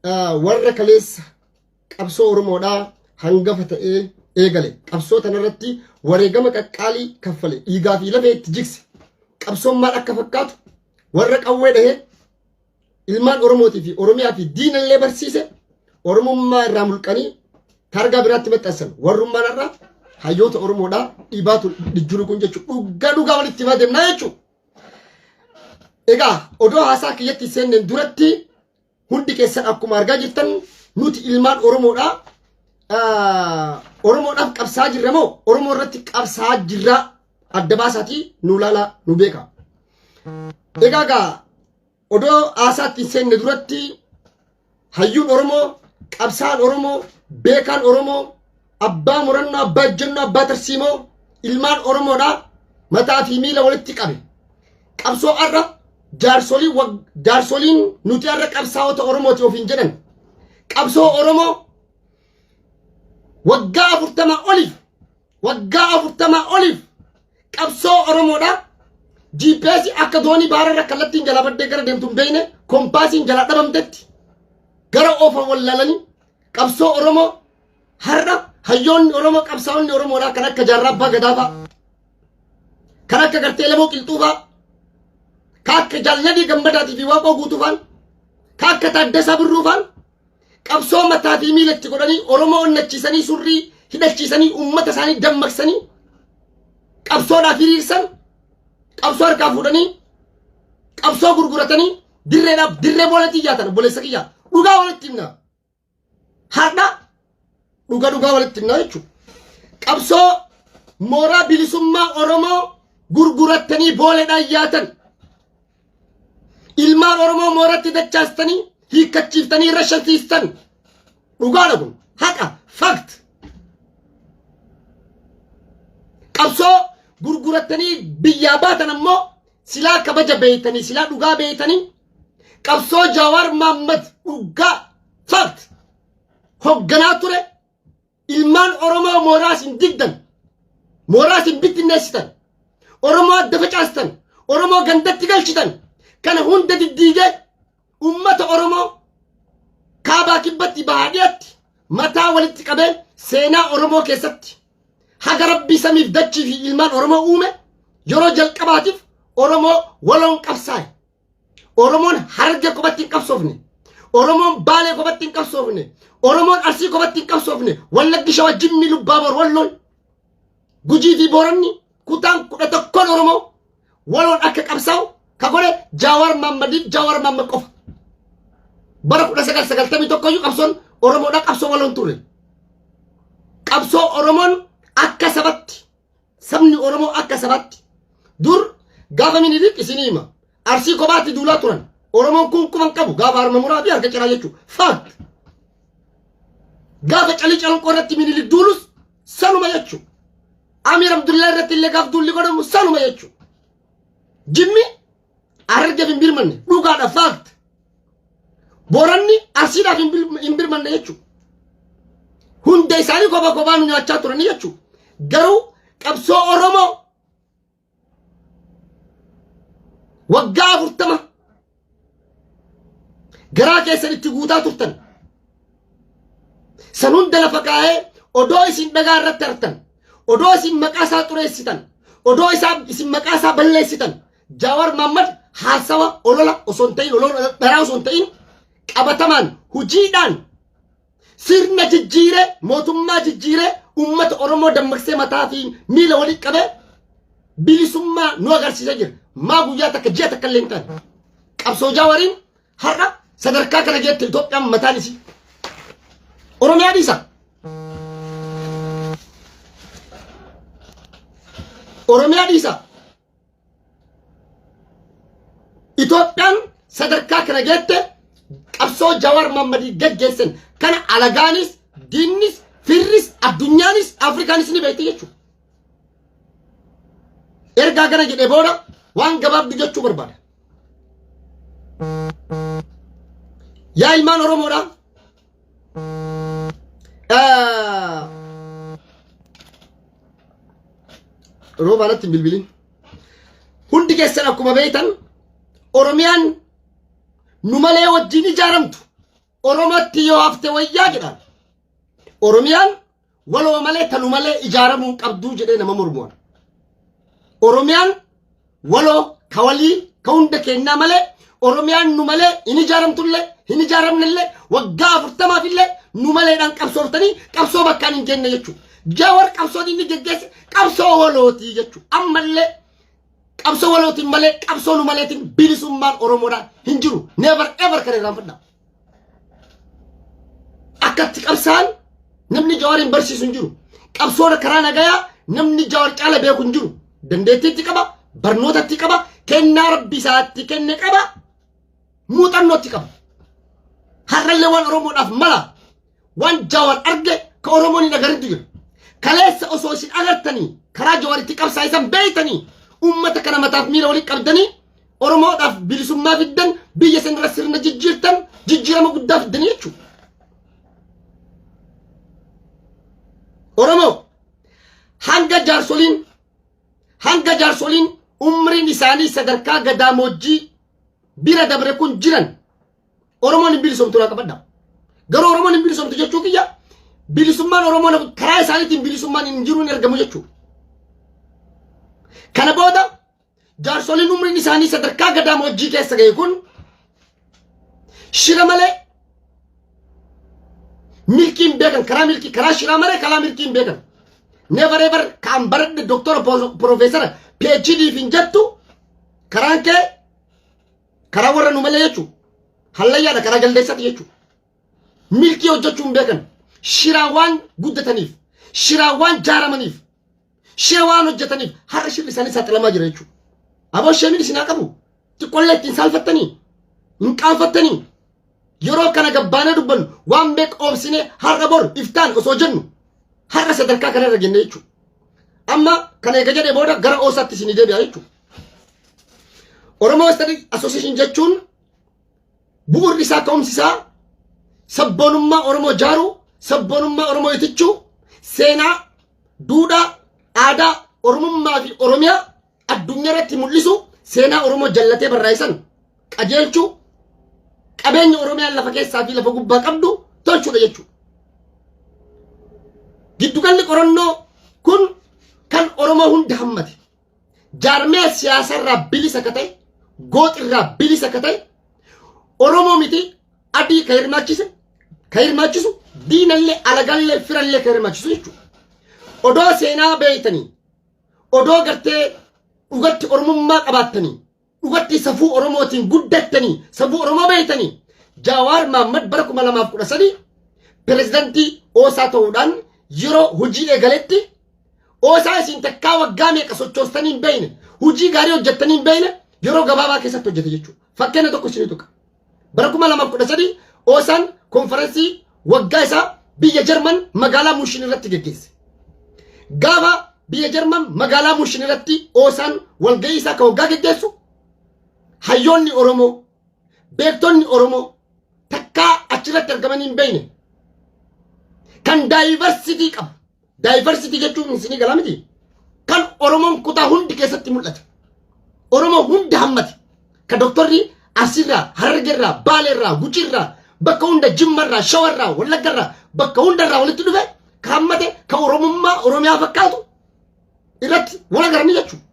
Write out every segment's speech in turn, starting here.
Warra kaleessa qabsoo Oromoodhaa hangafa ta'ee eegale. Qabsoo tanarratti wareegama qaqqaalii kaffale. Dhiigaa fi lafee itti jigse. Qabsoon maal akka fakkaatu warra qawwee dhahee ilmaan Oromootii fi Oromiyaa fi diinallee barsiise Oromummaa irraa mulqanii taargaa biraatti maxxansan. Warrummaan irraa hayyoota Oromoodhaa dhiibaatu jiru kun jechuudha. Dhugaa dhugaa walitti himaa deemnaa jechuudha. Egaa odoo haasaa kiyyatti seenneen duratti hundi keessan akkuma argaa jirtan nuti ilmaan Oromoodha. Oromoodhaaf qabsaa jirra moo Oromoo irratti qabsaa jirra adda baasaatii nu ilaalaa nu beeka. Egaa gaa odoo haasaatti hin seenne duratti hayyuun Oromoo, qabsaan Oromoo, beekaan Oromoo, abbaa murannoo, abbaa ejjennoo, abbaa tarsiimoo ilmaan Oromoodha mataa fi miila walitti qabe. Qabsoo har'a jaarsoliin nuti har'a qabsaa'ota Oromooti ofiin jedhan. Qabsoo Oromoo waggaa 40 oliif waggaa 40 oliif qabsoo Oromoodha. GPS akka doonii baararra kallattiin jalaa baddee gara deemtu hin beekne kompaasiin jalaa dhabamtetti gara oofan wallaalanii qabsoo Oromoo har'a hayyoonni Oromoo qabsaa'onni Oromoodhaa kan akka Jaarraa Abbaa Gadaa fa'a kan akka gartee Elemoo Qilxuu fa'a kan akka Jaalladii Gammadaatii fi Waaqoo Guutuu fa'an kan akka Taaddasaa Birruu fa'an qabsoo mataa fi miila itti godhanii Oromoo onnachiisanii surrii hidhachiisanii uummata isaanii dammaqsanii qabsoodhaaf hiriirsan qabsoo harkaa fuudhanii qabsoo gurguratanii dirreedhaaf dirree booletti iyyaatan obboleessa kiyya dhugaa walitti himna har'a dhuga dhugaa walitti himna jechuudha. Qabsoo mooraa bilisummaa Oromoo gurgurattanii booleedhaan yaatan ilmaan Oromoo mooratti dachaastanii hiikkachiiftanii irra shansiistan dhugaadha kun haqa fact. Qabsoo gurgurattanii biyyaa baatan ammoo silaa kabaja beeytanii silaa dhugaa beeytanii qabsoo Jawaar Maammad dhugaa fact hogganaa ture ilmaan Oromoo mooraa isin digdan mooraa isin bittinneessitan Oromoo adda facaastan Oromoo gandatti galchitan kana hunda diddiigee ummata Oromoo kaabaa kibbatti bahaa dhiyatti mataa walitti qabee seenaa Oromoo keessatti haga rabbii samiif dachii fi ilmaan Oromoo uume yeroo jalqabaatiif Oromoo waloon qabsaa'e. Oromoon Harargee kophatti hin qabsoofne. Oromoon Baalee kophatti hin qabsoofne. Oromoon Arsii kophatti hin qabsoofne. Wallaggi Shawa Jimmi Lubbaaboor Walloon Gujii fi Booranni kutaan 11n Oromoo waloon akka qabsaa'u ka godhe Jaawaar Maammadiif Jaawaar Maammad qofa. Bara 1991 iyyuu qabsoon Oromoodhaa qabsoo waloon turre. Qabsoo Oromoon akka sabatti sabni Oromoo akka sabatti dur gaafa Minilik isinii hima Arsii kophaatti duulaa turan Oromoon kun quban qabu gaafa harma muraa fi harka ciraa jechuudha. Fact. Gaafa calii calanqoo irratti Minilik duulus sanuma jechuudha. Amir Abdullaa irratti illee gaaf duulli godhamu sanuma jechuudha. Jimmi Harargeef hin birmanne dhugaadha fact. Booranni Arsiidhaaf hin birmanne jechuudha. Hunda isaanii kopha kophaa nu nyaachaa turanii jechuudha. Garuu qabsoo Oromoo waggaa 40 garaa keessan itti guutaa turtan san hunda lafa kaa'ee odoo isin dhagaa irratti hartan odoo isin maqaa isaa xureessitan odoo isaa isin maqaa isaa balleessitan Jawaar Maammad haasawa olola osoo hin ta'in olola dharaa osoo hin ta'in qabatamaan hojiidhaan sirna jijjiiree mootummaa jijjiiree uummata Oromoo dammaqsee mataa fi miila walitti qabee bilisummaa nu agarsiisee jira. Maa guyyaa takka ji'a takka illee hin taane. Qabsoo Jawaariin har'a sadarkaa kana geette Itoophiyaan mataan isii. Oromiyaa dhiisa. Oromiyaa dhiisa. Itoophiyaan sadarkaa kana geette qabsoo Jawaar Maammadii gaggeessan kana alagaanis, diinnis, firris, addunyaanis, Afrikaanis ni beekti jechuudha. Ergaa kana jedhee booda waan gabaabdu jechuu barbaada. Yaa ilmaan Oromoodhaa. Roobaa natti hin bilbilin. Hundi keessan akkuma beektan Oromiyaan nu malee wajjin ijaaramtu. Oromootti yoo hafte wayyaa jedhaan. Oromiyaan waloo malee tanu malee ijaaramuu hin qabduu jedhee nama mormuwan. Oromiyaan waloo ka walii ka hunda keenyaa malee Oromiyaan nu malee hin ijaaramtullee hin ijaaramnellee waggaa 40f illee nu maleedhaan qabsooftanii qabsoo bakkaan hin genne jechuudha. Jawar qabsoon inni geggeesse qabsoo walootii jechuudha. Ammallee qabsoo walootiin malee qabsoo nu maleetiin bilisummaan Oromoodhaa hin jiru. Never ever kan irraanfadhaa. Akkatti qabsaan namni Jawar hin barsiisu hin jiru. Qabsoon karaa nagayaa namni Jawar caala beeku hin jiru. Dandeettiitti qaba, barnootatti qaba, kennaa rabbi isaatti kenne qaba, muuxannootti qaba. Har'allee waan Oromoodhaaf mala waan Jawar arge ka Oromoon hin agarintu jira. Kaleessa osoo isin agartanii karaa Jawaritti qabsaa'isan beeytanii uummata kana mataaf miila walitti qabdanii Oromoodhaaf bilisummaa fiddan biyya san irra sirna jijjiirtan jijjiirama guddaa fiddanii jechuudha. Oromoo hanga jaarsoliin umriin isaanii sadarkaa gadaamoojjii bira dabre kun jiran Oromoon hin bilisoomtu naa qabadha. Garuu Oromoon hin bilisoomtu jechuu kiyya bilisummaan Oromoon karaa isaaniitiin bilisummaan hin jiru hin argamu jechuudha. Kana booda jaarsoliin umriin isaanii sadarkaa gadaamoojjii keessa ga'e kun shira malee milkii hin beekan, karaa milkii karaa shiraa malee karaa milkii hin beekan. Never ever kan baradhe doktora, profeesara, PhD hin jettu, karaan kee karaa warra nu malee jechuudha. Hallayyaadha, karaa jaldeessati jechuudha. Milkii hojjechuu hin beekan. Shiraa waan guddataniif, shiraa waan jaaramaniif, shira waan hojjetaniif har'a shirri isaanii saaxilamaa jira jechuudha. Aboo, shame iin isin haa qabu. Xiqqollee ittiin saalfattanii, hin qaanfattanii. Yeroo kana gabbaanee dubbannu waan meeqa oobsinee har'a bor iftaan osoo jennu har'a sadarkaa kanarra genne jechuudha. Amma kana eega jedhee booda gara OSAtti isinii deebi'a jechuudha. Oromoo Study Association jechuun bu'uurri isaa, ka'umsi isaa sabboonummaa Oromoo jaaruu, sabboonummaa Oromoo itichuu, seenaa, duudhaa, aadaa Oromummaa fi Oromiyaa addunyaa irratti mul'isu, seenaa Oromoo jallatee barreessan qajeelchuu, qabeenya Oromiyaan lafa keessaa fi lafa gubbaa qabdu tolchuudha jechuudha. Giddugalli qorannoo kun kan Oromoo hunda hammate, jaarmee siyaasarraa bilisa ka ta'e, gooxirraa bilisa ka ta'e, Oromoo miti adii ka hirmaachise, ka hirmaachisu, diinallee, alagallee, firallee ka hirmaachisu jechuudha. Odoo seenaa beeytanii, odoo gartee dhugatti Oromummaa qabaattanii, dhugatti safuu Oromootiin guddattanii, safuu Oromoo beeytanii, Jawaar Mahaammad bara 2013 pirezidantii OSA ta'uudhaan yeroo hojii eegaletti OSA isin takkaa waggaa meeqa sochoostanii hin beeyne, hojii gaarii hojjettanii hin beeyne yeroo gabaabaa keessatti hojjete jechuudha. Fakkeenya tokko isinii tuqa. Bara 2013 OSAn konferensii waggaa isaa biyya Jarman magaalaa Mushin irratti geggeesse. Gaafa biyya Jarman magaalaa Mushin irratti OSAn walgahii isaa kan waggaa geggeessu, hayyoonni Oromoo, beektonni Oromoo takkaa achirratti argamanii hin beekne kan diversity qabu. Diversity jechuun isinii galaa miti. Kan Oromoon kutaa hundi keessatti mul'ata. Oromoo hunda hammate. Ka doktorri Arsiirraa, Harargeerraa, Baaleerraa, Gujiirraa, bakka hunda Jimmarraa, Shawarraa, Wallaggarraa, bakka hundarraa walitti dhufe ka hammate, ka Oromummaa Oromiyaa fakkaatu irratti wal agaranii jechuudha.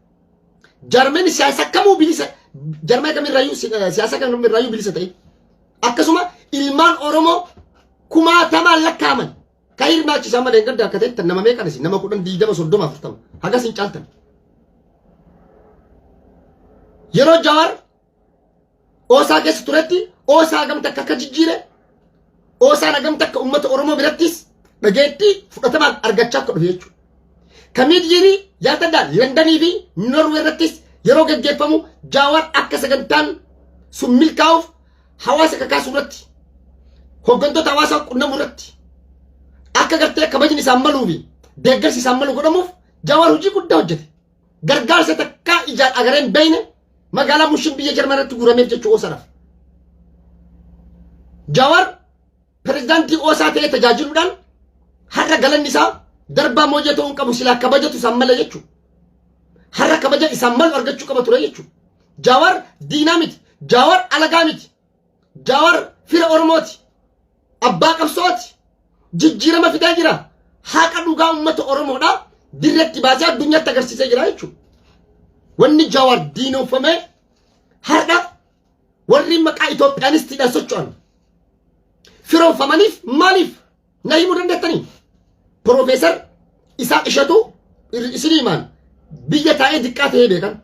Jaarmeen siyaasa kamuu bilisa, jaarmee kamirraayyuu, siyaasa kamirraayyuu bilisa ta'e. Akkasuma ilmaan Oromoo kumaatamaan lakkaa'aman kan hirmaachisan malee gadda akka ta'etti nama meeqan isin nama 10, 20, 30, 40 hagas hin caaltan. Yeroo Jawaar OSA keessa turetti OSA hagam takka akka jijjiire, OSAn hagam takka uummata Oromoo birattis dhageettii fudhatamaan argachaa akka dhufe jechuudha. Kamiidyiinii yaadadhaa, Londanii fi Norwee irrattis yeroo gaggeeffamu Jawaar akka sagantaan sun milkaa'uuf hawaasa kakaasuu irratti, hooggantoota hawaasaa qunnamuu irratti, akka gartee kabajni isaan maluu fi deeggarsi isaan malu godhamuuf Jawaar hojii guddaa hojjete. Gargaarsa takkaa ijaan agaree hin beekne magaalaa Mushin biyya Jarman irratti guurameef jechuu OSAdhaaf. Jawaar pirezidaantii OSA ta'ee tajaajiluudhaan har'a galanni isaa darbaa moojee ta'uu hin qabu, silaa kabajatu isaan malee jechuudha. Har'a kabaja isaan malu argachuu qaba ture jechuudha. Jawaar diinaa miti. Jawaar alagaa miti. Jawaar fira Oromooti. Abbaa qabsooti. Jijjiirama fidaa jira. Haqa dhugaa uummata Oromoodha. Dirreetti baasee addunyaatti agarsiisee jira jechuudha. Wanni Jawaar diinofamee har'a warri maqaa Itoophiyaanistiidhaan socho'an firoonfamaniif maaliif na himuu dandeettanii? Piroofeesar Isaaq Ishatuu isin himaan biyya taa'ee diqqaa ta'ee beekan.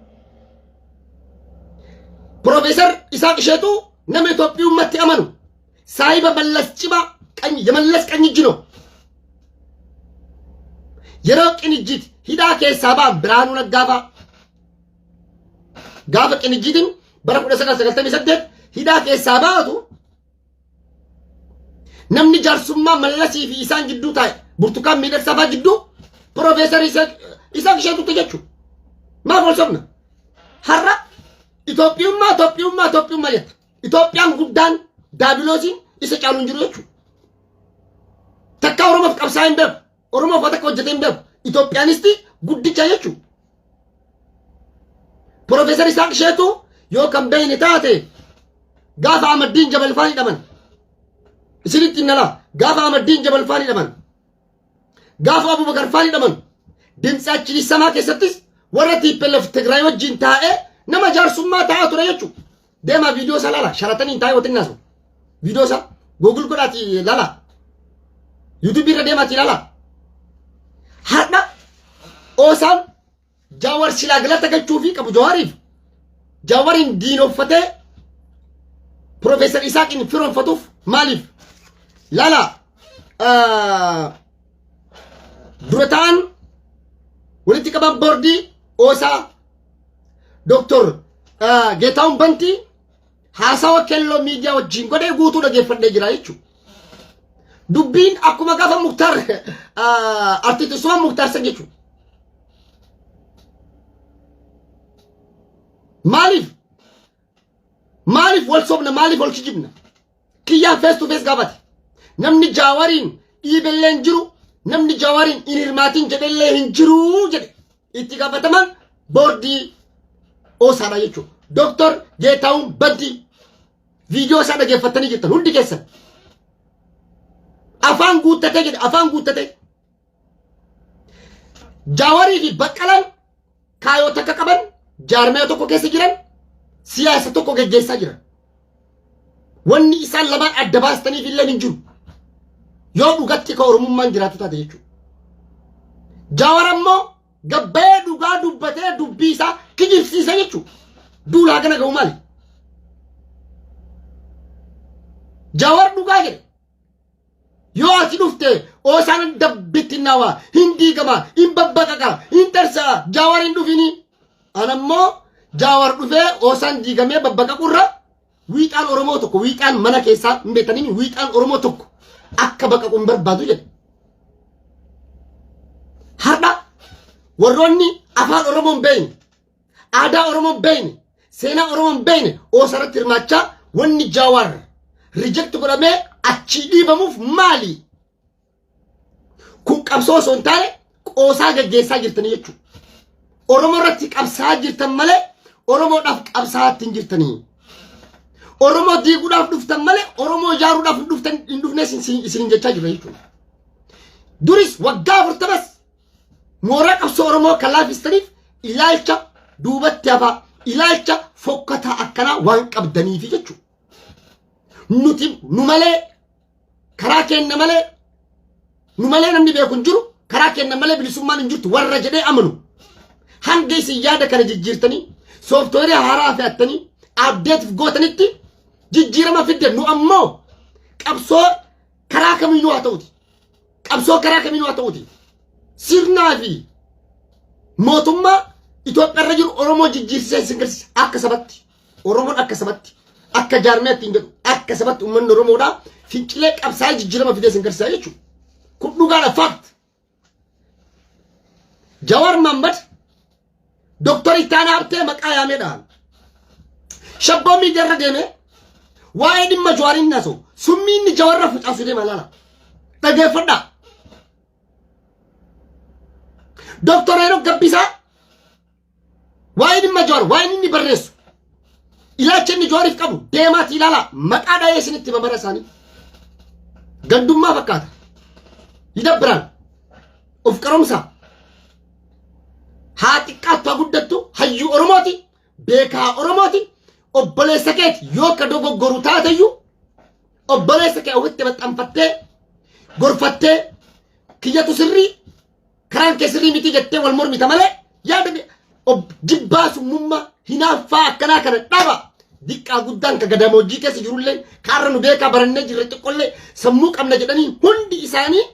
Piroofeesar Isaaq Isheetuu nama Itoophiyummatti amanu saahiba Mallas cimaa Mallas ቀኝ እጅ ነው። Yeroo Qinijjit hidhaa keessaa ba'an Birhaanuu Naggaa fa'a. Gaafa Qinijjitiin bara 1998 hidhaa keessaa baatu namni jaarsummaa Mallasii fi isaan jidduu taa'e Burtukaan Miidhagsaa fa'aa jidduu Piroofeesar Isaaq Isheetutti jechuudha. Maaf ol sobna? Har'a Itoophiyummaa, Itoophiyummaa, Itoophiyummaa jetta. Itoophiyaan guddaan daabiloosiin isa caalu hin jiru jechuudha. Takka Oromoof qabsaa'ee hin beeku. Oromoof waa takka hojjetee hin beeku. Itoophiyaanisti guddicha jechuudha. Piroofeesar Isaaq Isheetuu yoo kan beekne taate gaafa Ahmaddiin Jabal faan hidhaman. Isinitti hin nalaa. Gaafa Ahmaddiin Jabal faan hidhaman. Gaafa Abubakar faan hidhaman. Dimtsaachini samaa keessattis warra TPLF Tigraay wajjin taa'ee nama jaarsummaa taa'aa ture jechuudha. Deemaa viidiyoo isaa laala. Sharataniin taa'ee waliin naasu. Viidiyoo isaa Google godhaati laala. YouTube irra deemaati laala. Har'a OSAn Jaawar silaa galata galchuufii qabu Jawaariif Jaawariin diinoffatee Piroofeesar Isaaqiin firoonfatuuf maaliif? Laala, dura ta'an walitti qaban boordii OSA Dooktor Geetaawun Bantii haasawa Kelloo Miidiyaa wajjin godhee guutuu dhageeffadhee jira jechuudha. Dubbiin akkuma gaafa Muktaar Artiist Usmaan Muktaar san jechuudha. Maaliif? Maaliif wal sobna? Maaliif wal kijibna? Kiyyaan face to face gaafate. Namni Jaawariin dhiibellee hin jiru, namni Jaawariin hin hirmaatin jedhellee hin jiru jedhe. Itti gaafataman boordii OSAdha jechuudha. Dooktor Geetaawun Bantii viidiyoo isaa dhageeffattanii jirtan hundi keessan. Afaan guuttatee jedhe, afaan guuttatee. Jaawarii fi Baqqalaan kaayoo takka qaban, jaarmaya tokko keessa jiran, siyaasa tokko geggeessaa jiran. Wanni isaan lamaan adda baastaniif illee hin jiru. Yoo dhugatti ka Oromummaan jiraatu taate jechuudha. Jaawar ammoo gabbayee dhugaa dubbatee dubbii isaa kijibsiisa jechuudha. Duula hagana ga'u maali? Jaawar dhugaa jedhe. Yoo ati dhufte OSAn dabbittinnaawaa, hin diigama, hin babbaqaqa, hin tarsa'a, Jaawar hin dhufini. Anammoo Jaawar dhufee OSAn diigamee babbaqaqurra wiixaan Oromoo tokko, wiixaan mana keessaa hin beektanii, wiixaan Oromoo tokko akka baqaqu hin barbaadu jedhe. Har'a warroonni afaan Oromoo hin beekne, aadaa Oromoo hin beekne, seenaa Oromoo hin beekne OSA irratti hirmaachaa wanni Jawaar reject godhamee achii dhiibamuuf maali? Kun qabsoo osoo hin taane qoosaa gaggeessaa jirtanii jechuudha. Oromoo irratti qabsaa jirtan malee Oromoodhaaf qabsaa hin jirtanii. Oromoo diiguudhaaf dhuftan malee Oromoo ijaaruudhaaf hin dhuftan hin dhufne isin jechaa jirra jechuudha. Duris waggaa 40s mooraa qabsoo Oromoo kan laafistaniif ilaalcha duubatti hafaa, ilaalcha fokkataa akkanaa waan qabdaniifi jechuudha. Nuti nu malee karaa keenna malee nu malee namni beeku hin jiru, karaa keenna malee bilisummaan hin jirtu warra jedhee amanu. Hanga isin yaada kana jijjiirtanii sooftiweerii haaraa fe'attanii update gootanitti jijjiirama fidde, nu ammoo qabsoo karaa kamiinuu haa ta'uti. Qabsoo karaa kamiinuu haa ta'uti. Sirnaa fi mootummaa Itoophiyaa irra jiru Oromoo jijjiirsisee isin garsiisa akka sabatti. Oromoon akka sabatti, akka jaarmiyaatti hin jedhu, akka sabatti uummanni Oromoodhaa fincilee qabsaa'ee jijjiirama fidee isin garsiisa jechuudha. Kun dhugaadha, fact. Jawar Mohammad Doktor Ittaanaa Habtee maqaa yaamee dhahan. Shabboo miidiyaa irra deemee waa'ee dhimma Jawaariin naasa'u. Summii inni Jawarra facaasu deema laala. Dhageeffadhaa. Doktor Heenok Gabbisaa waa'ee dhimma Jawaar, waa'ee inni barreessu, ilaalcha inni Jawaariif qabu deemaati ilaala. Maqaa dhahee isinitti mamara isaanii. Gandummaa fakkaata. Yidabbiraan. Of qaromsa. Haa xiqqaattu haa guddattu, hayyuu Oromooti, beekaa Oromooti, obboleessa keeti. Yoo akka dogoggoru taateyyuu obboleessa kee ofitti maxxanfattee gorfattee, kiyyatu sirrii, karaan kee sirrii miti jettee wal mormita malee, yaada jibbaa, summummaa, hinaaffaa akkanaa kana dhaba. Diqqaa guddaan ka gadamoojjii keessa jirullee, kaarra nu beekaa barannee jirra, xiqqollee sammuu qabna jedhanii, hundi isaanii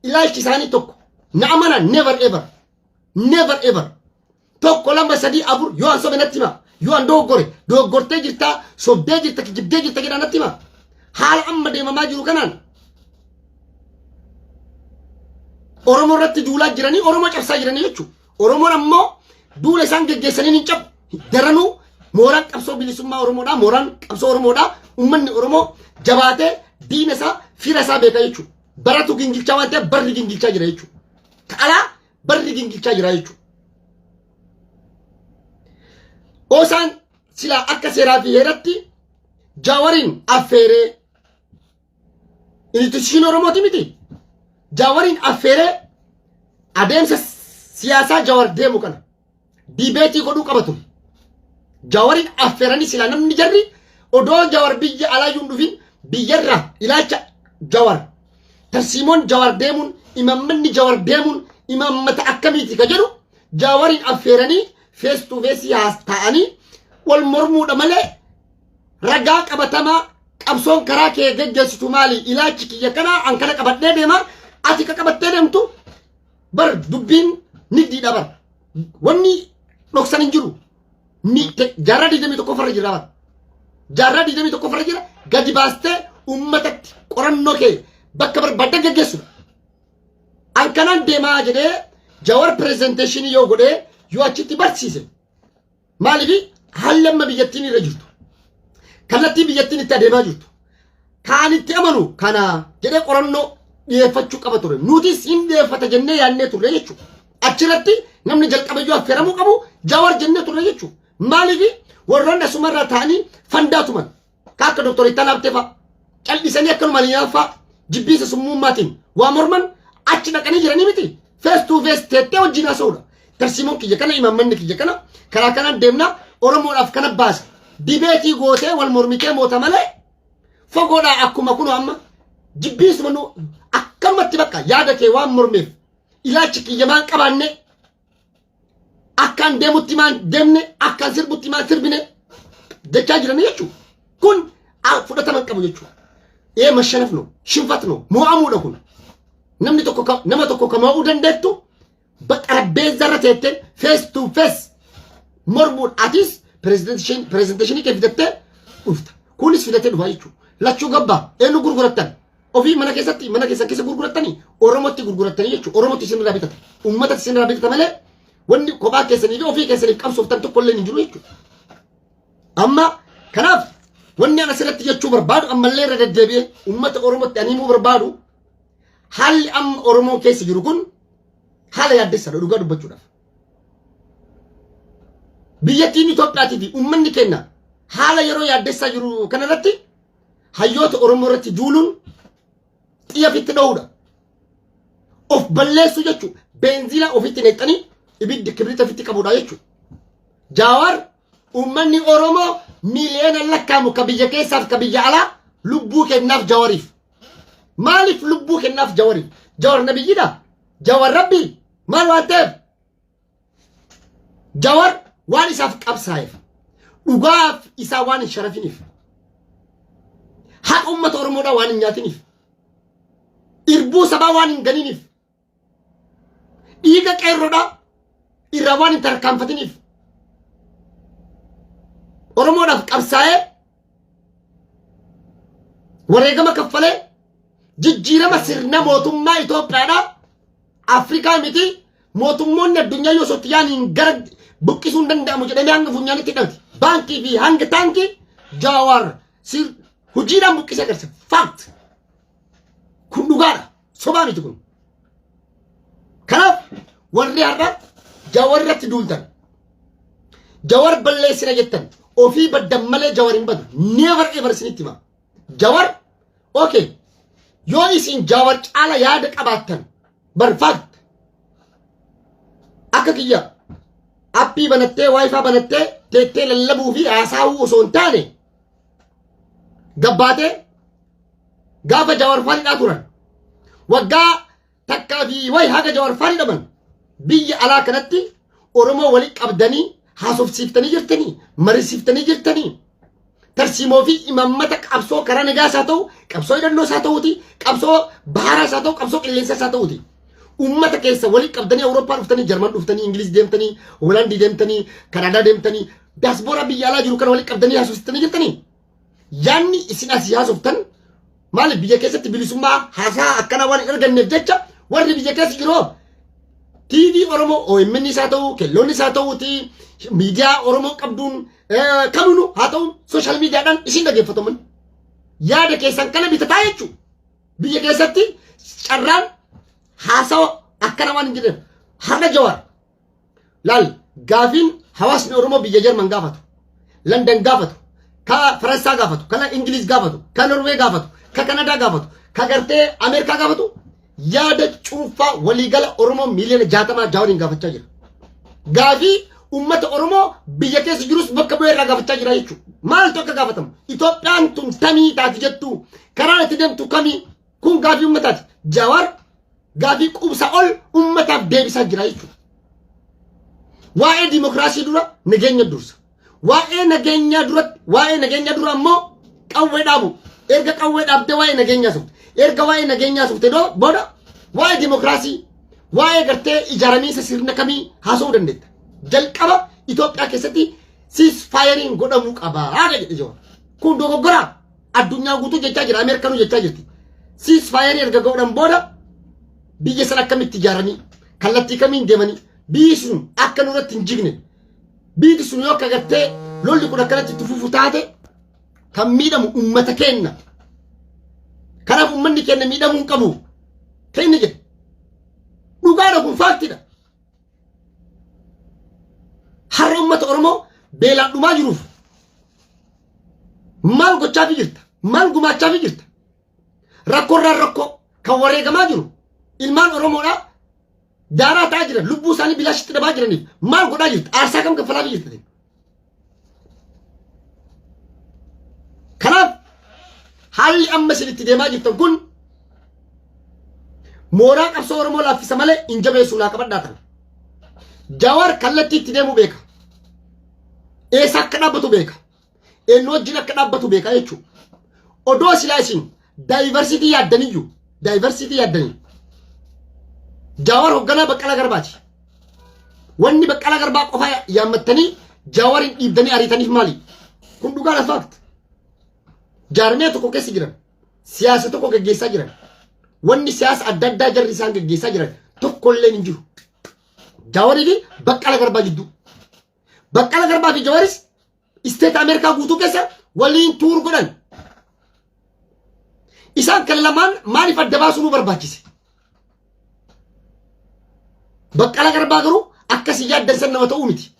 ilaalchi isaanii tokko. Na amana, never ever, never ever. Tokko, lama, sadii, afur, yoo an sobe natti hima, yoo an dogoggore, dogoggortee jirtaa, sobdee jirta, kijibdee jirta jedhaa natti hima. Haala amma deemamaa jiru kanaan Oromoo irratti duulaa jiranii, Oromoo cabsaa jiranii jechuudha. Oromoon ammoo duula isaan geggeessaniin hin cabu. Daranuu mooraan qabsoo bilisummaa Oromoodhaa, mooraan qabsoo Oromoodhaa, uummanni Oromoo jabaatee diina isaa, fira isaa beeka jechuudha. Baratu gingilchaa waan ta'eef barri gingilchaa jira jechuudha. Ka alaa barri gingilchaa jira jechuudha. Oosaan silaa akka seeraa fi heeratti Jaawariin affeeree, institution Oromooti miti. Jaawariin affeeree adeemsa siyaasaa Jaawar deemu kana debate godhuu qaba ture. Jaawariin affeeranii silaa namni jarri odoo Jaawar biyya alaa iyyuu hin dhufin biyyarraa ilaalcha Jaawar, tarsiimoon Jaawar deemuun, imaammanni Jaawar deemuun imaammata akkamiiti ka jedhu Jaawariin affeeranii face to face ta'anii wal mormuudha malee, ragaa qabatamaa qabsoon karaa kee geggeessitu maali, ilaalchi kiyya kana, an kana qabadhee deema, ati ka qabattee deemtu bar, dubbiin niddiidha bar, wanni dhoksan hin jiru. Ni jaarraa 21ffarra jira bar, jaarraa 21ffarra jira. Gadi baastee uummatatti qorannoo kee bakka barbaaddan geggeessudha. An kanaan deemaa jedhee Jawar presentation yoo godhee, yoo achitti barsiise, maaliif haalli amma biyyattiin irra jirtu, kallattii biyyattiin itti adeemaa jirtu, kaan itti amanu kana jedhee qorannoo dhiyeeffachuu qaba ture. Nutis hin dhiyeeffata jennee yaadnee turre jechuudha. Achirratti namni jalqabayyuu affeeramuu qabu Jawar jennee turre jechuudha. Maaliif warroonni asumarraa ta'anii fandaa tuman ka akka Doktor Ittanaa Abtee fa'a cal'isanii akkanuma hinaaffaa jibbiinsa summuummaatiin waa morman achi dhaqanii jiranii miti. Face to face teettee wajjin haasa'uudha. Tarsiimoon kiyya kana, imaammanni kiyya kana, karaa kanaan deemnaa, Oromoodhaaf kana baasa. Debate gootee wal mormitee moota malee, fagoodhaa akkuma kunoo amma jibbiinsuma nu akkanumatti bakka yaada kee waan mormeef, ilaalchi kiyya maan qabaanne, akkaan deemutti maan deemne, akkaan sirbutti maan sirbine jechaa jiranii jechuudha. Kun fudhatama hin qabu jechuudha. Ee mashanaf no, shinfat no, mo'amuudha kun. Namni tokko nama tokko ka mo'uu dandeettu xarabbeezza irra teettee face to face mormuun, atis presentation kee fidattee dhufta. Kunis fidatee dhufa jechuudha. Lachuu gabbaa eenyu gurgurattan? Ofii mana keessatti, mana keessan keessa gurgurattanii, Oromootti gurgurattanii jechuudha. Oromootti isinirraa bitata. Uummatatti isinirraa bitata malee wanni kophaa keessanii fi ofii keessaniif qabsooftan tokko illee hin jiru jechuudha. Amma kanaaf wanni ani asirratti jechuu barbaadu, ammallee irra deddeebi'ee uummata Oromootti ani himuu barbaadu, haalli amma Oromoon keessa jiru kun haala yaaddessaadha dhugaa dubbachuudhaaf. Biyyattiin Itoophiyaatii fi uummanni keenya haala yeroo yaaddessaa jiru kanarratti hayyoota Oromoo irratti duuluun xiyya ofitti dha'uudha. Of balleessuu jechuudha. Beenzila ofitti naqxanii ibiddi kibrita ofitti qabuudha jechuudha. Jawaar, uummanni Oromoo miiliyoona lakkaamu ka biyya keessaaf ka biyya alaa lubbuu kennaaf Jawariif. Maaliif lubbuu kennaaf Jawariif? Jawar nabiyyiidha. Jawar rabbii maal waan ta'eef? Jawar waan isaaf qabsaa'eef, dhugaaf isaa waan hin sharafiniif, haqa uummata Oromoodhaa waan hin nyaatiniif, irbuu sabaa waan hin ganiniif, dhiiga qeerroodhaa irraa waan hin tarkaanfatiniif, Oromoodhaaf qabsaa'ee wareegama kaffalee jijjiirama sirna mootummaa Itoophiyaadhaa Afrikaa miti, mootummoonni addunyaa yoo sotti yaaniin gara buqqisuu hin danda'amu jedhamee hanga funyaanitti hidhamti. Baankii fi hanga taankii Jawaar sir hojiidhaan buqqisee agarsiisa. Fact. Kun dhugaadha. Sobaa miti kun. Kanaaf warri har'a Jawar irratti duultan, Jawar balleessina jettan, ofii baddan malee Jawar hin badu. Never ever isinitti hima. Jawar okay. Yoo isin Jaawar caala yaada qabaattan bar fact akka kiyya appii banattee WiFi banattee teettee lallabuu fi haasa'uu osoo hin taane, gabbaatee gaafa Jaawar faanidhaa turan waggaa takkaa fi wayi haga Jaawar faanii dhaban biyya alaa kanatti Oromoo walitti qabdanii haasofsiiftanii jirtanii, marisiiftanii jirtanii, tarsiimoo fi imaammata qabsoo karaa nagaas haa ta'u, qabsoo hidhannoos haa ta'uuti, qabsoo baharaas haa ta'u, qabsoo qilleensaas haa ta'uuti. Uummata keessa walitti qabdanii Awurooppaa dhuftanii, Jarman dhuftanii, Ingiliz deemtanii, Hoolaandii deemtanii, Kanaadaa deemtanii, daaspooraa biyya alaa jiru kana walitti qabdanii haasofsiiftanii jirtanii. Yaanni isin asii haasoftan maali? Biyya keessatti bilisummaa haasaa akkana waan hin arganneef jecha warri biyya keessa jiru TV Oromoo OMN isaa ta'u, kelloonni isaa ta'uuti, miidiyaa Oromoo qabduun kamiinuu haa ta'u, social miidiyaadhaan isin dhaggeeffataman yaada keessan kana bitataa jechuudha. Biyya keessatti carraan haasawa akkana waan hin jirreef har'a Jawaar laal gaafiin hawaasni Oromoo biyya Jarman gaafatu, London gaafatu, ka Faransaa gaafatu, ka Ingiliz gaafatu, ka Norwee gaafatu, ka Kanadaa gaafatu, ka gartee Ameerikaa gaafatu, yaada cuunfaa waliigala Oromoo miiliyoona 60 Jawaariin gaafachaa jira. Gaafii uummata Oromoo biyya keessa jirus bakka bu'ee irraa gaafachaa jira jechuudha. Maaltu akka gaafatamu? Itoophiyaan tun tamii taati jettu, karaan itti deemtu kamii? Kun gaafii uummataati. Jawaar gaafii quubsaa ol uummataaf deebisaa jira jechuudha. Waa'ee dimokiraasii dura nageenya dursa. Waa'ee nageenyaa duratti, waa'ee nageenyaa dura ammoo qawwee dhaabu. Erga qawwee dhaabdee waa'ee nageenyaa sufte. Erga waa'ee nageenyaa sufte booda waa'ee dimokiraasii, waa'ee gartee ijaaramiinsa sirna kamii haasa'uu dandeetta. Jalqaba Itoophiyaa keessatti ceasefire-iin godhamuu qaba jedhe Jawaar. Kun dogoggoraa addunyaa guutuu jechaa jira, Ameerikanuu jechaa jirti. Ceasefire-ii erga godhan booda biyya sana akkamitti ijaaranii, kallattii kamiin deemanii, biyyi sun akka nurratti hin jigne, biyyi sun yoo akka gartee lolli kun akkanatti itti fufu taate kan miidhamu uummata keenya. Kanaaf uummanni keenya miidhamuu hin qabu. Kan inni jedhe. Dhugaadha, kun fact-iidha. Har'a uummata Oromoo beelaan dhumaa jiruuf maal gochaafi jirta? Maal gumaachaafi jirta? Rakkoorraan rakkoo kan wareegamaa jiru ilmaan Oromoodhaa daaraa ta'aa jiran, lubbuu isaanii bilaashitti dhabaa jiraniif maal godhaa jirta? Aarsaa kam kaffalaafi jirta? Kanaaf haalli amma isin itti deemaa jirtan kun mooraa qabsoo Oromoo laaffisa malee hin jabeessu, naa qabadhaa kana. Jawaar kallattii itti deemuu beeka. Eessa akka dhaabbatu beeka. Eenyu wajjin akka dhaabbatu beeka jechuudha. Odoo silaa isin diversity yaaddaniyyuu, diversity yaaddanii, Jawaar hoogganaa Baqqalaa Garbaati. Wanni Baqqalaa Garbaa qofa yaammattanii Jawaariin dhiibdanii ariitaniif maali? Kun dhugaadha, fact. Jaarmiyaa tokko keessa jiran, siyaasa tokko gaggeessaa jiran, wanni siyaasa adda addaa jarri isaan gaggeessaa jiran tokkollee hin jiru. Jawaarii fi Baqqala Garbaa jidduu. Baqqala Garbaa fi Jawaaris state Ameerikaa guutuu keessa waliin tour godhan. Isaan kan lamaan maaliif adda baasuu nu barbaachise? Baqqala Garbaa garuu akkasii yaaddan san nama ta'uu miti.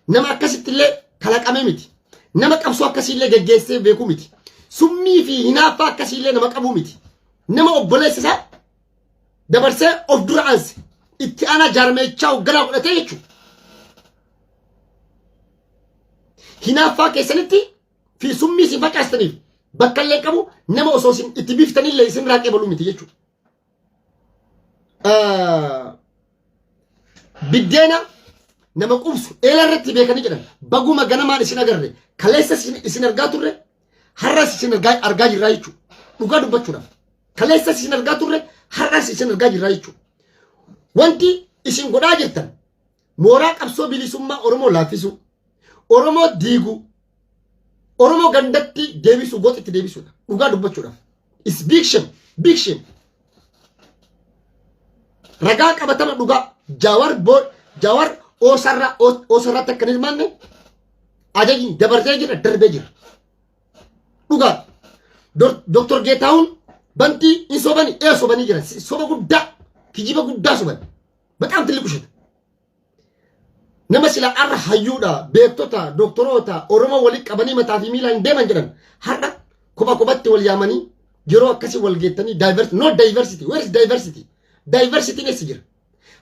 Nama akkasitti illee kalaqame miti. Nama qabsoo akkasii illee geggeessee beekuu miti. Summii fi hinaaffaa akkasii illee nama qabuu miti. Nama obboleessa isaa dabarsee of dura aanse itti aanaa jaarmeechaa hoogganaa godhatee jechuudha. Hinaaffaa keessanitti fi summii isin facaastaniif bakka illee qabu, nama osoo isin itti biiftanillee isin irraa qeebaluu miti jechuudha. Biddeena nama qubsu eela irratti beekanii jedhan. Baguma ganamaan isin agarre, kaleessa isin argaa turre, har'as isin argaa jirraa jechuudha. Dhugaa dubbachuudhaaf. Kaleessas isin argaa turre, har'as isin argaa jirraa jechuudha. Wanti isin godhaa jirtan mooraa qabsoo bilisummaa Oromoo laaffisuu, Oromoo diiguu, Oromoo gandatti deebisuu, gooxitti deebisuudha. Dhugaa dubbachuudhaaf. Is big shame, big shame. Ragaa qabatama dhugaa Jaawar boo Jaawar oosarra oosarratti akka hin hirmaanne ajajni dabarsee jira, darbee jira. Dhugaa. Dr. Geetahuun Bantii hin sobani, ee sobanii jiran, soba guddaa, kijiba guddaa soban. በጣም ትልቅ ውሸት. Nama sila har'a hayyuudha, beektota, doktoroota Oromoo walitti qabanii mataa fi miilaan deeman jedhan har'a kopha kophatti wal yaamanii Yeroo akkasii wal geettanii diversity, no diversity, where is diversity? Diversity eessa jira?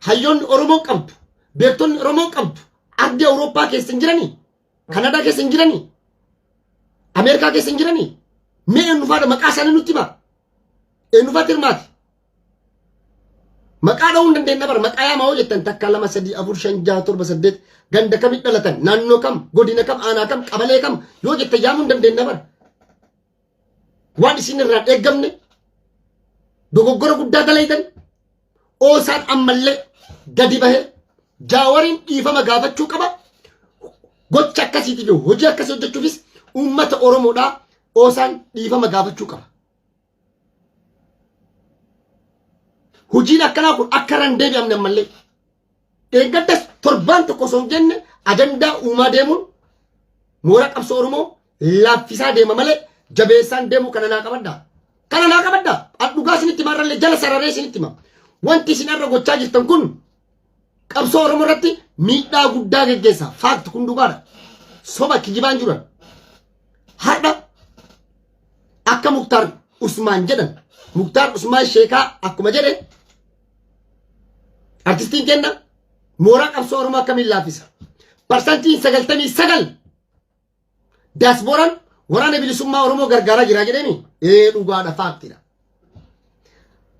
Hayyoonni Oromoo qabdu, beektonni Oromoo qabdu, ardii Awurooppaa keessa hin jiranii, Kanadaa keessa hin jiranii, Ameerikaa keessa hin jiranii. Mee eenyufaadha? Maqaa isaanii nutti himaa. Eenyufaatti hirmaate? Maqaa dha'uu hin dandeenya bara. Maqaa yaamaa hoo jettan, takka, lama, sadii, afur, shan, jaha, torba, saddeet, ganda kamitti dhalatan, naannoo kam, godina kam, aanaa kam, qabalee kam yoo jettan yaamuu hin dandeenya bara. Waan isin irraa eeggamne dogoggora guddaa dalaytan. Oosaan ammallee gadi bahee Jaawariin dhiifama gaafachuu qaba. Gocha akkasiitiif, hojii akkasii hojjechuufis uummata Oromoodhaa Oosaan dhiifama gaafachuu qaba. Hojiin akkanaa kun akka irra hin deebi'amne ammallee. Dheengaddas torbaan tokko osoo hin jenne ajandaa uumaa deemuun moora qabsoo Oromoo laaffisaa deema malee jabeessaan deemuu. Kana naa qabadhaa. Kana naa qabadhaa. An dhugaa isinitti himaa, irrallee jala sararee isinitti hima. Wanti isin irra gochaa jirtan kun qabsoo Oromoo irratti miidhaa guddaa geggeessa. Fact, kun dhugaadha. Soba kijibaan jiran. Har'a akka Muktaar Usmaan jedhan, Muktaar Usmaan Sheekaa akkuma jedhe, artistiin kenna mooraa qabsoo Oromoo akkamiin laaffisa? 99% daasbooraan Waraana Bilisummaa Oromoo gargaaraa jira jedhemi. Ee, dhugaadha, factidha.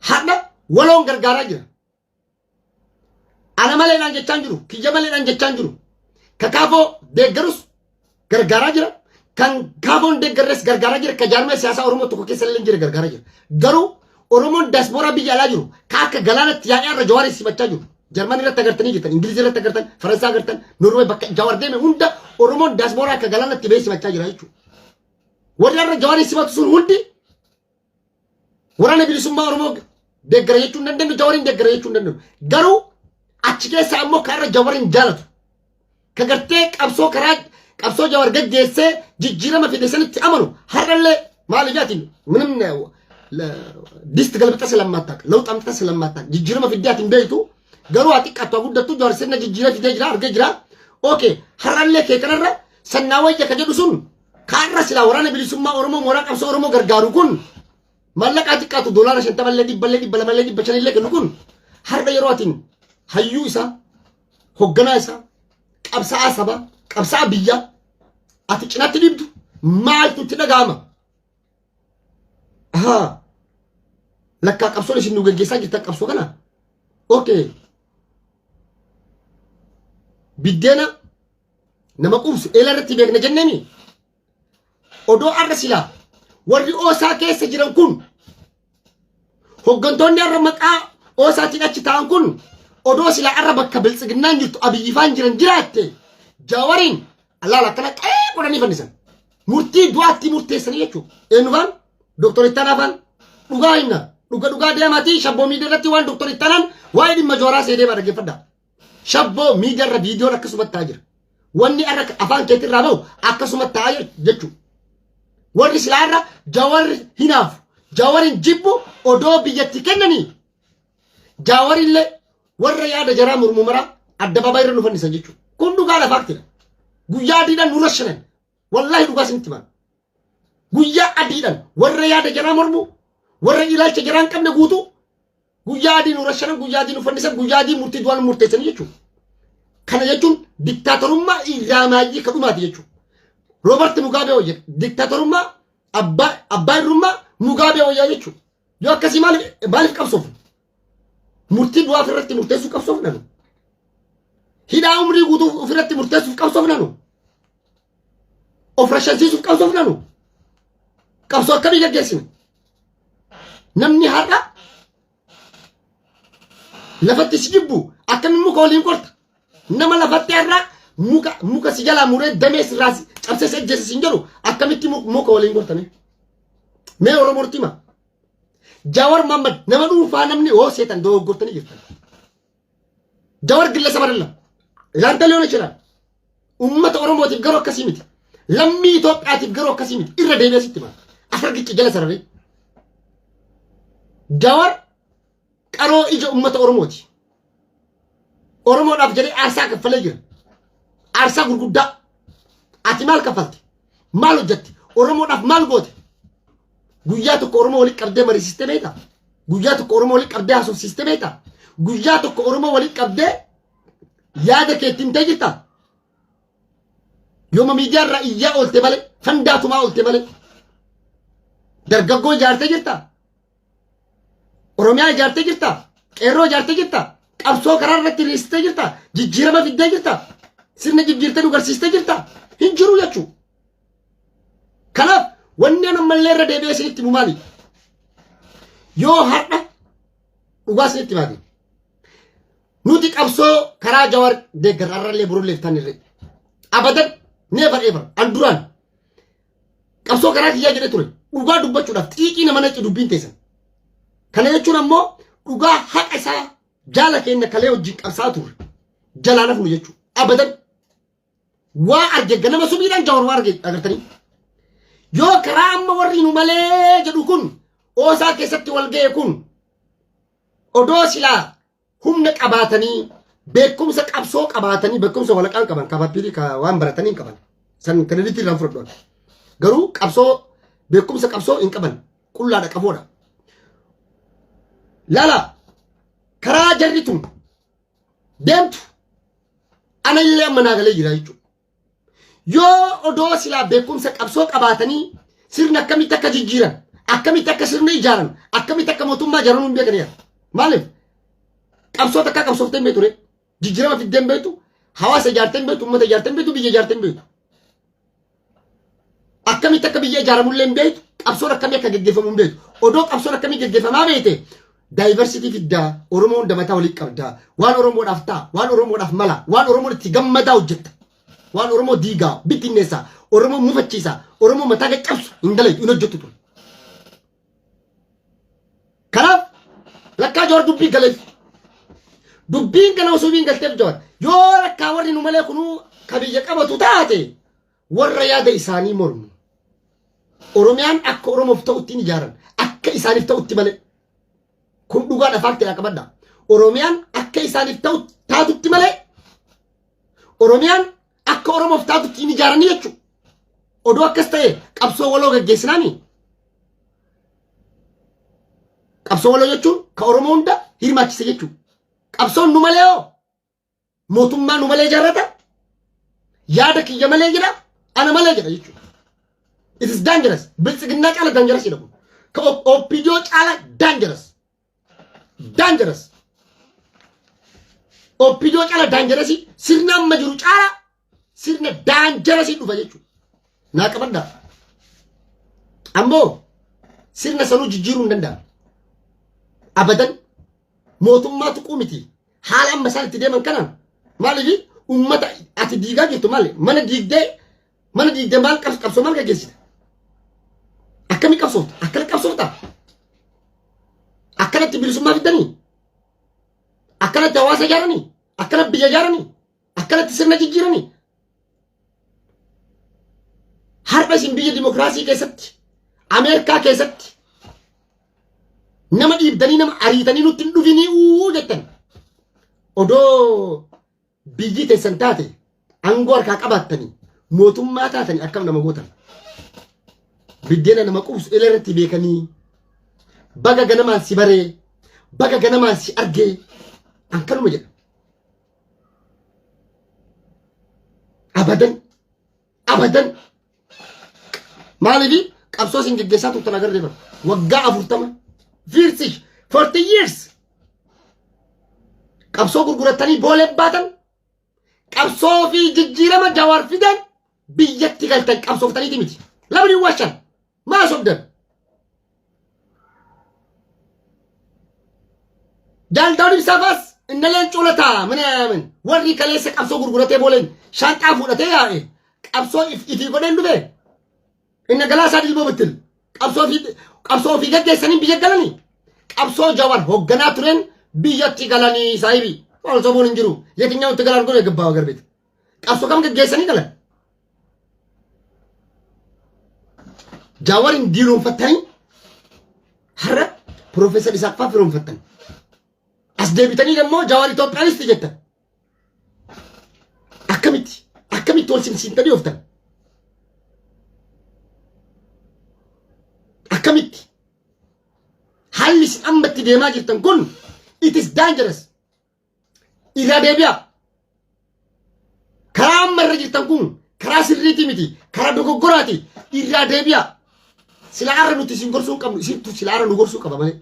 Har'a waloon gargaaraa jira. Ana maleedhaan jechaan jiru, kiyya maleedhaan jechaan jiru. Ka kaafoo deeggarus gargaaraa jira. Kan kaafoon deeggarres gargaaraa jira. Ka jaarmee siyaasaa Oromoo tokko keessa illee jira gargaaraa jira. Garuu Oromoon daasbooraa biyya alaa jiru ka akka galaanatti yaa'ee irra Jawaar simachaa jiru. Jarman irratti agartanii jirtan, Ingilizii irratti agartan, Faransaa agartan, Norwee, bakka Jawaar deeme hunda Oromoon daasbooraa akka galaanatti ba'ee simachaa jira jechuudha. Warri har'a Jawaarii simatu sun hundi Waraana Bilisummaa Oromoo deeggara jechuu hin dandeenyu, Jawariin deeggara jechuu hin dandeenyu. Garuu achi keessa ammoo kan irra Jawariin jaalatu, ka gartee qabsoo karaa qabsoo Jawar gaggeessee jijjiirama fide sanitti amanu har'allee maal ijaatiin ምንም ድስት ገልብጠህ ስለማታውቅ፣ ለውጥ አምጥተህ ስለማታውቅ፣ jijjiirama fiddee ati hin beektu, garuu haa xiqqaattu haa guddattu Jawar sirna jijjiira fidee jira, argee jira. Okay, har'allee kee kanarra sannaa wayya ka jedhu sun kaarra silaa Waraana Bilisummaa Oromoo mooraa qabsoo Oromoo gargaaru kun mallaqaa xiqqaatu $50llee, 100llee, 200llee, 500llee kennu kun har'a yeroo atiin hayyuu isaa, hogganaa isaa, qabsaa'aa sabaa, qabsaa'aa biyyaa ati cinatti dhibdu maaltu itti dhaga'ama? Ahaa. Lakkaa qabsoon isin nu geggeessaa jirtan qabsoo kana. Okay. Biddeena nama quubsu eela irratti beekna jenneemi. Odoo arra silaa warri oosaa keessa jiran kun, hoggantoonni arra maqaa oosaatiin achi ta'an kun, odoo silaa arra bakka Biltsiginnaan jirtu, Abiyyifaan jiran jiraatte, Jaawariin allaala akkana qe'ee godhanii fannisan. Murtii du'aatti murteessanii jechuudha. Eenyufaan? Dooktor Ittaanaa faan. Dhugaa himna. Dhuga dhugaa deemaatii Shabboo Miidiyaa irratti waan Dooktor Ittaanaan waa'ee dhimma Jawaaraa see deemaa dhaggeeffadhaa. Shabboo Miidiyaa irra viidiyoon akkasumatti ta'aa jira. Wanni irra afaan keetirraa bahu akkasumatti ta'aa jira jechuudha. Warri silaa irra Jawaarri hinaafu, Jawaarin jibbu odoo biyyatti kennanii, Jaawarillee warra yaada jaraa mormu maraa addabaabaayii irra nu fannisan jechuudha. Kun dhugaadha, factidha. Guyyaa adiidhaan nu rashanan. Wallaahi dhugaa isinitti himan. Guyyaa adiidhaan warra yaada jaraa mormu, warra ilaalcha jaraa hin qabne guutuu guyyaa adii nu rashanan, guyyaa adii nu fannisan, guyyaa adii murtii du'aa nu murteessanii jechuudha. Kana jechuun diktaatorummaa irraa maayyii ka dhumaati jechuudha. Roobert Mugaabee wayya, diktaatorummaa abbaa irrummaa Mugaabee wayyaa jechuudha. Yoo akkasii maaliif qabsoofna? Murtii du'aa ofirratti murteessuu qabsoofna nu. Hidhaa umrii guutuu ofirratti murteessuuf qabsoofna nu. Of rashansiisuuf qabsoofna nu. Qabsoo akkamii gaggeessina? Namni har'a lafatti si jibbu akkamiin muka waliin korta? Nama lafatti har'a muka si jalaa muree damee sirraa cabsee si ajjeese siin jedhu akkamitti muka waliin kortame? Mee Oromootti hima. Jawar Mohammad nama dhuunfaa namni hoo seetan dogoggortanii jirtan. Jawar ግለሰብ አይደለም. ላንተ ሊሆን ይችላል. Uummata Oromootiif garuu akkasii miti. Lammii Itoophiyaatiif garuu akkasii miti. Irra deebi'ee sitti hima. Afar gichi jala sararee. Jawar qaroo ija uummata Oromooti. Oromoodhaaf jedhee aarsaa kaffalee jira. Aarsaa gurguddaa. Ati maal kaffalte? Maal hojjette? Oromoodhaaf maal goote? Guyyaa tokko Oromoo walitti qabdee mariisistee beektaa? Guyyaa tokko Oromoo walitti qabdee haasofsiistee beektaa? Guyyaa tokko Oromoo walitti qabdee yaada kee ittiin himtee jirtaa? Yooma miidiyaa irraa iyyaa oolte malee, fandaa tumaa oolte malee. Dargaggoo ijaartee jirtaa? Oromiyaa ijaartee jirtaa? Qeerroo ijaartee jirtaa? Qabsoo karaa irratti hiriirsitee jirtaa? Jijjiirama fiddee jirtaa? Sirna jijjiirtee nu garsiistee jirtaa? Hin jiru jechuudha. Kanaaf wanni an ammallee irra deebi'ee isinitti himu maali? Yoo har'a dhugaa isinitti baate nuti qabsoo karaa Jawar deeggarra har'allee borullee iftaan irra. Abadan, never ever, an duraan qabsoo karaa kiyyaa jedhee ture. Dhugaa dubbachuudhaaf xiiqii nama naqi dubbiin teessan. Kana jechuun ammoo dhugaa haqa isaa jaala keenya kalee wajjin qabsaa turre jalaan hafnu jechuudha. Abadan waa arge ganama subiidhaan Jawar waa arge agartanii. Yoo karaa amma warri nu malee jedhu kun oosaa keessatti wal ga'e kun odoo silaa humna qabaatanii, beekumsa qabsoo qabaatanii, beekumsa walaqaan qaban, kabaappiirii ka waan baratanii hin qaban, san kireeditii irraan fudhadhu. Garuu qabsoo, beekumsa qabsoo hin qaban, qullaadha, qafoodha. Lala karaa jarri tun deemtu anallee amma naa galee jira jechuudha. Yoo odoo silaa beekumsa qabsoo qabaatanii sirna akkamitti akka jijjiiran, akkamitti akka sirna ijaaran, akkamitti akka mootummaa ijaaran hin beekaniidha. Maaliif? Qabsoo takkaa qabsooftee hin beektu ree. Jijjiirama fiddee hin beektu, hawaasa ijaartee hin beektu, uummata ijaartee hin beektu, biyya ijaartee hin beektu. Akkamitti akka biyya ijaaramullee hin beektu, qabsoon akkamii akka geggeeffamu hin beektu. Odoo qabsoon akkamii geggeeffamaa beekte diversity fiddaa, Oromoo hunda mataa walii qabdaa, waan Oromoodhaaf ta'a, waan Oromoodhaaf mala, waan Oromoon itti gammadaa hojjetta. Waan Oromoo diigaa, bittinneessaa, Oromoo mufachiisaa, Oromoo mataa caccabsu hin dalaytu, hin hojjettu ture. Kanaaf lakkaa Jawar dubbii galeef. Dubbiin kana osoo hin galteef Jawar yoo lakkaa warri nu malee kunuu ka biyya qabatu taate warra yaada isaanii mormu. Oromiyaan akka Oromoof ta'utti hin ijaaran, akka isaaniif ta'utti malee. Kun dhugaadha, faaktiidha, qabadha. Oromiyaan akka isaaniif ta'u taatutti malee Oromiyaan akka Oromoof taatutti hin ijaaranii jechuudha. Odoo akkas ta'e qabsoo waloo gaggeessinaani. Qabsoo waloo jechuun ka Oromoo hunda hirmaachise jechuudha. Qabsoon nu malee hoo mootummaa nu malee ijaarrata, yaada kiyya malee jedha, ana malee jedha jechuudha. It is dangerous. Biltsiginnaa caala dangerous jedha kun. Ka OPDO caala dangerous. Dangerous. OPDO caala dangerous, sirna amma jiru caala sirna dangerous dhufa jechuudha. Naa qabadhaa. Ammoo sirna sanuu jijjiiruu hin danda'amu. Abadan mootummaa tuquu miti. Haala amma isaan itti deeman kanaan, maaliif ummata ati diigaa jirtu? Maali mana diigdee, mana diigdee maal qabsoo maal gaggeessita? Akkamii qabsoofta? Akkana qabsoofta? Akkanatti bilisummaa fiddanii? Akkanatti hawaasa ijaaranii? Akkanatti biyya ijaaranii? Akkanatti sirna jijjiiranii? Har'a isin biyya dimokiraasii keessatti, Ameerikaa keessatti nama dhiibdanii, nama ariitanii nutti hin dhufinii uu jettan. Odoo biyyi teessan taate, aangoo harkaa qabaattanii, mootummaa taatanii akkam nama gootan? Biddeena nama qubsu ila irratti beekanii. Baga ganamaan si baree, baga ganamaan si argee, an kanuma jedha. Abadan, abadan. Maaliif qabsoo isin geggeessaa turtan agarree bara waggaa 40, vierzig, 40 years qabsoo gurgurattanii boolee baatan, qabsoo fi jijjiirama Jawaar fidan biyyatti galtan, qabsooftaniiti miti. Lamni washan maa sobdan? Jaal Daawud Ibsaa inna Leencoo Lataa ምናምን warri kaleessa qabsoo gurguratee booleen shaanxaa fuudhatee yaa'e qabsoo ifii godheen dhufe. Inna Galaasaa Dilboo bittil qabsoo ofii gaggeessanii biyya galanii, qabsoo Jawar hoogganaa tureen biyyatti galanii. Saahibi, maal sobuun hin jiru. የትኛውን ትግል አድርጎ ነው የገባው ሀገር ቤት? Qabsoo kam gaggeessanii galan? Jawarin diiroonfattanii har'a Piroofeesar Isaaq fa'aa firoonfattan. As deebitanii immoo Jawar Itoophiyaanisti jettan. Akkamitti akkamitti wal simsiintanii ooftan? Akkamitti? Haalli isin amma itti deemaa jirtan kun, it is dangerous. Irraa deebi'a. Karaa amma irra jirtan kun karaa sirriitii miti, karaa dogoggoraati. Irraa deebi'a. Sila arra nuti isin gorsuu hin qabnu, isintu sila arra nu gorsuu qaba malee.